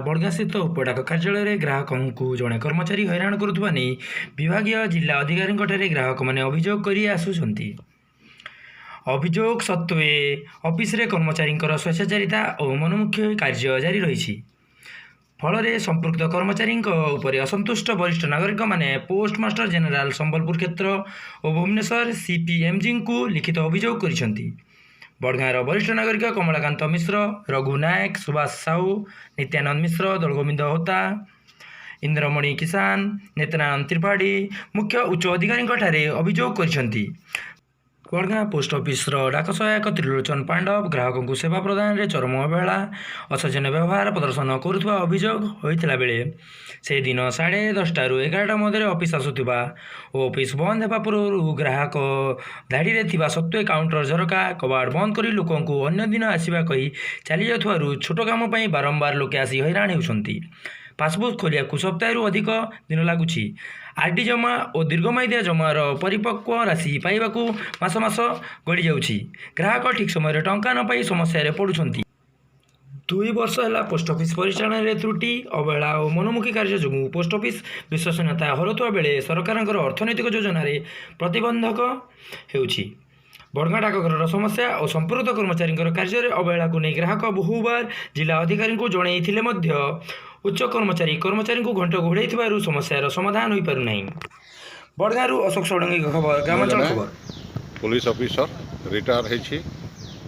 ବଡ଼ଗାଁସ୍ଥିତ ଉପଡାକ କାର୍ଯ୍ୟାଳୟରେ ଗ୍ରାହକଙ୍କୁ ଜଣେ କର୍ମଚାରୀ ହଇରାଣ କରୁଥିବା ନେଇ ବିଭାଗୀୟ ଜିଲ୍ଲା ଅଧିକାରୀଙ୍କଠାରେ ଗ୍ରାହକମାନେ ଅଭିଯୋଗ କରି ଆସୁଛନ୍ତି। ଅଭିଯୋଗ ସତ୍ତ୍ୱେ ଅଫିସରେ କର୍ମଚାରୀଙ୍କର ସ୍ୱେଚ୍ଛାଚାରିତା ଓ ମନମୁଖୀ କାର୍ଯ୍ୟ ଜାରି ରହିଛି। ଫଳରେ ସମ୍ପୃକ୍ତ କର୍ମଚାରୀଙ୍କ ଉପରେ ଅସନ୍ତୁଷ୍ଟ ବରିଷ୍ଠ ନାଗରିକମାନେ ପୋଷ୍ଟ ମାଷ୍ଟର ଜେନେରାଲ, ସମ୍ବଲପୁର କ୍ଷେତ୍ର ଓ ଭୁବନେଶ୍ୱର ସିପିଏମ୍ଜିଙ୍କୁ ଲିଖିତ ଅଭିଯୋଗ କରିଛନ୍ତି। ବଡ଼ଗାଁର ବରିଷ୍ଠ ନାଗରିକ କମଳାକାନ୍ତ ମିଶ୍ର, ରଘୁ ନାୟକ, ସୁଭାଷ ସାହୁ, ନିତ୍ୟାନନ୍ଦ ମିଶ୍ର, ଦୋଳଗୋବିନ୍ଦ ହୋତା, ଇନ୍ଦ୍ରମଣି କିଷାନ, ନେତ୍ରାନନ୍ଦ ତ୍ରିପାଠୀ ମୁଖ୍ୟ ଉଚ୍ଚ ଅଧିକାରୀଙ୍କଠାରେ ଅଭିଯୋଗ କରିଛନ୍ତି। ବଡ଼ଗାଁ ପୋଷ୍ଟ ଅଫିସର ଡାକ ସହାୟକ ତ୍ରିଲୋଚନ ପାଣ୍ଡବ ଗ୍ରାହକଙ୍କୁ ସେବା ପ୍ରଦାନରେ ଚରମ ଅବହେଳା, ଅସୌଜନ୍ୟ ବ୍ୟବହାର ପ୍ରଦର୍ଶନ କରୁଥିବା ଅଭିଯୋଗ ହୋଇଥିଲା ବେଳେ ସେଦିନ 10:30ରୁ 11ଟା ମଧ୍ୟରେ ଅଫିସ ଆସୁଥିବା ଓ ଅଫିସ ବନ୍ଦ ହେବା ପୂର୍ବରୁ ଗ୍ରାହକ ଧାଡ଼ିରେ ଥିବା ସତ୍ତ୍ୱେ କାଉଣ୍ଟର ଝରକା କବାଟ ବନ୍ଦ କରି ଲୋକଙ୍କୁ ଅନ୍ୟ ଦିନ ଆସିବା କହି ଚାଲିଯାଉଥିବାରୁ ଛୋଟ କାମ ପାଇଁ ବାରମ୍ବାର ଲୋକେ ଆସି ହଇରାଣ ହେଉଛନ୍ତି। ପାସବୁକ୍ ଖୋଲିବାକୁ ସପ୍ତାହେରୁ ଅଧିକ ଦିନ ଲାଗୁଛି। ଆର୍ଡି ଜମା ଓ ଦୀର୍ଘମାଇଦିଆ ଜମାର ପରିପକ୍ୱ ରାଶି ପାଇବାକୁ ମାସ ମାସ ଗଡ଼ିଯାଉଛି। ଗ୍ରାହକ ଠିକ୍ ସମୟରେ ଟଙ୍କା ନ ପାଇ ସମସ୍ୟାରେ ପଡ଼ୁଛନ୍ତି। 2 ବର୍ଷ ହେଲା ପୋଷ୍ଟ ଅଫିସ ପରିଚାଳନାରେ ତ୍ରୁଟି, ଅବହେଳା ଓ ମନମୁଖୀ କାର୍ଯ୍ୟ ଯୋଗୁଁ ପୋଷ୍ଟ ଅଫିସ ବିଶ୍ୱସନୀୟତା ହରାଉଥିବା ବେଳେ ସରକାରଙ୍କର ଅର୍ଥନୈତିକ ଯୋଜନାରେ ପ୍ରତିବନ୍ଧକ ହେଉଛି। ବଡ଼ଗାଁ ଡାକଘରର ସମସ୍ୟା ଓ ସମ୍ପୃକ୍ତ କର୍ମଚାରୀଙ୍କର କାର୍ଯ୍ୟରେ ଅବହେଳାକୁ ନେଇ ଗ୍ରାହକ ବହୁବାର ଜିଲ୍ଲା ଅଧିକାରୀଙ୍କୁ ଜଣାଇଥିଲେ ମଧ୍ୟ ଉଚ୍ଚ କର୍ମଚାରୀ କର୍ମଚାରୀଙ୍କୁ ଘଣ୍ଟ ଘୋଡ଼ାଇଥିବାରୁ ସମସ୍ୟାର ସମାଧାନ ହୋଇପାରୁନାହିଁ। ବଡ଼ଗାଁରୁ ଅଶୋକ ଷଡ଼ଙ୍ଗୀଙ୍କ ଖବର, ଗ୍ରାମାଞ୍ଚଳ ଜଣେ ଖବର। ପୋଲିସ ଅଫିସର, ରିଟାୟାର ହେଇଛି।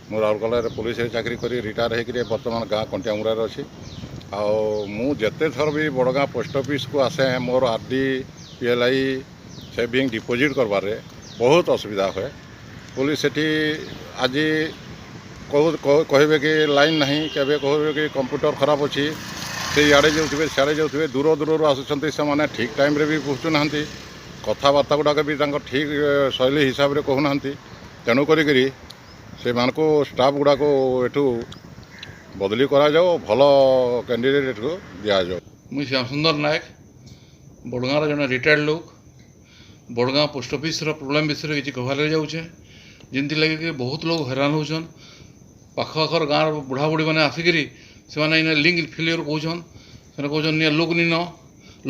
ମୁଁ ରାଉରକେଲାରେ ପୋଲିସରେ ଚାକିରି କରି ରିଟାୟାର ହେଇକିରି ବର୍ତ୍ତମାନ ଗାଁ କଣ୍ଟିଆମୁରାରେ ଅଛି। ଆଉ ମୁଁ ଯେତେ ଥର ବି ବଡ଼ଗାଁ ପୋଷ୍ଟ ଅଫିସକୁ ଆସେ, ମୋର RD, PLI, shaving, deposit କରବାରେ ବହୁତ ଅସୁବିଧା ହୁଏ। ପୋଲିସ ସେଠି ଆଜି କହିବେ କି ଲାଇନ୍ ନାହିଁ, କେବେ କହିବେ କି କମ୍ପ୍ୟୁଟର ଖରାପ ଅଛି। ସେ ଇଆଡ଼େ ଯାଉଥିବେ, ସିଆଡ଼େ ଯାଉଥିବେ। ଦୂର ଦୂରରୁ ଆସୁଛନ୍ତି, ସେମାନେ ଠିକ୍ ଟାଇମ୍ରେ ବି ପହଞ୍ଚୁନାହାନ୍ତି। କଥାବାର୍ତ୍ତା ଗୁଡ଼ାକ ବି ତାଙ୍କ ଠିକ୍ ଶୈଳୀ ହିସାବରେ କହୁନାହାନ୍ତି। ତେଣୁ କରିକିରି ସେମାନଙ୍କୁ, ଷ୍ଟାଫ୍ ଗୁଡ଼ାକୁ ଏଠୁ ବଦଳି କରାଯାଉ, ଭଲ କ୍ୟାଣ୍ଡିଡେଟ୍କୁ ଦିଆଯାଉ। ମୁଇଁ ଶ୍ୟାମସୁନ୍ଦର ନାୟକ, ବଡ଼ଗାଁର ଜଣେ ରିଟାୟାର୍ଡ଼ ଲୋକ। ବଡ଼ଗାଁ ପୋଷ୍ଟ ଅଫିସର ପ୍ରୋବ୍ଲେମ୍ ବିଷୟରେ କିଛି କହିବାର୍ ଲାଗି ଯାଉଛେ, ଯେନ୍ଥିର୍ଲାଗି କି ବହୁତ ଲୋକ ହଇରାଣ ହଉଛନ୍। ପାଖ ଆଖର ଗାଁର ବୁଢ଼ା ବୁଢ଼ୀମାନେ ଆସିକିରି ସେମାନେ ଇନେ ଲିଙ୍କ୍ ଫେଲିୟର କହୁଛନ୍। ସେମାନେ କହୁଛନ୍ ନିଏ ଲୋକ୍ ନିନ,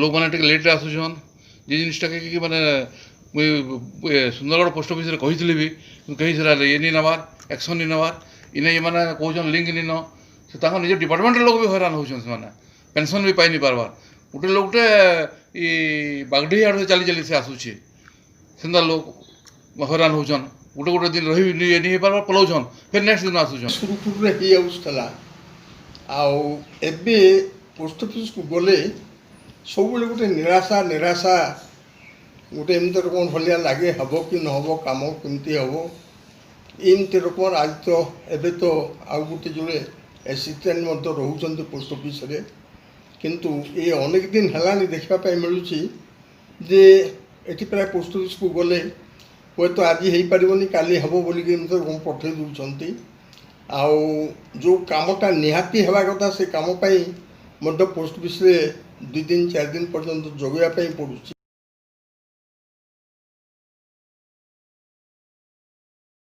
ଲୋକମାନେ ଟିକେ ଲେଟ୍ରେ ଆସୁଛନ୍। ଯେ ଜିନିଷଟାକେ କି ମାନେ ମୁଇଁ ସୁନ୍ଦରଗଡ଼ ପୋଷ୍ଟ ଅଫିସରେ କହିଥିଲି ବି, କିନ୍ତୁ କେହି ସେଟା ଇଏ ନି ନେବାର୍, ଆକ୍ସନ୍ ନି ନେବାର୍। ଇନେ ଏମାନେ କହୁଛନ୍ ଲିଙ୍କ୍ ନିନ। ସେ ତାଙ୍କ ନିଜ ଡିପାର୍ଟମେଣ୍ଟର ଲୋକ ବି ହଇରାଣ ହଉଛନ୍। ସେମାନେ ପେନସନ୍ ବି ପାଇ ନି ପାରବାର୍। ଗୋଟେ ଲୋକଟେ ଇ ବାଗଡିହି ଆଡ଼ୁ ଚାଲି ଚାଲି ସେ ଆସୁଛେ। ସେନ୍ତା ଲୋକ ହଇରାଣ ହଉଛନ୍। ଗୋଟେ ଗୋଟେ ଦିନ ରହି ନି ନି ହେଇପାରବାର୍, ପଲଉଛନ୍, ଫେର୍ ନେକ୍ସଟ ଦିନ ଆସୁଛନ୍। ସୁରୁଖୁରୁରେ ହେଇଯାଉଥିଲା। ଆଉ ଏବେ ପୋଷ୍ଟ ଅଫିସକୁ ଗଲେ ସବୁବେଳେ ଗୋଟେ ନିରାଶା ନିରାଶା, ଗୋଟେ ଏମିତି ରକମ ଭଳିଆ ଲାଗେ, ହେବ କି ନ ହେବ, କାମ କେମିତି ହେବ, ଏମିତି ରକମର। ଆଜି ତ ଏବେ ତ ଆଉ ଗୋଟେ ଯୋଡ଼େ ଆସିଷ୍ଟାଣ୍ଟ ମଧ୍ୟ ରହୁଛନ୍ତି ପୋଷ୍ଟ ଅଫିସରେ, କିନ୍ତୁ ଏ ଅନେକ ଦିନ ହେଲାଣି ଦେଖିବା ପାଇଁ ମିଳୁଛି ଯେ ଏଠି ପ୍ରାୟ ପୋଷ୍ଟ ଅଫିସକୁ ଗଲେ ହୁଏତ ଆଜି ହେଇପାରିବନି, କାଲି ହେବ ବୋଲିକି ଏମିତି ରକମ ପଠେଇ ଦେଉଛନ୍ତି। ଆଉ ଯେଉଁ କାମଟା ନିହାତି ହେବା କଥା, ସେ କାମ ପାଇଁ ମଧ୍ୟ ପୋଷ୍ଟ ଅଫିସରେ 2 ଦିନ 4 ଦିନ ପର୍ଯ୍ୟନ୍ତ ଜଗିବା ପାଇଁ ପଡ଼ୁଛି।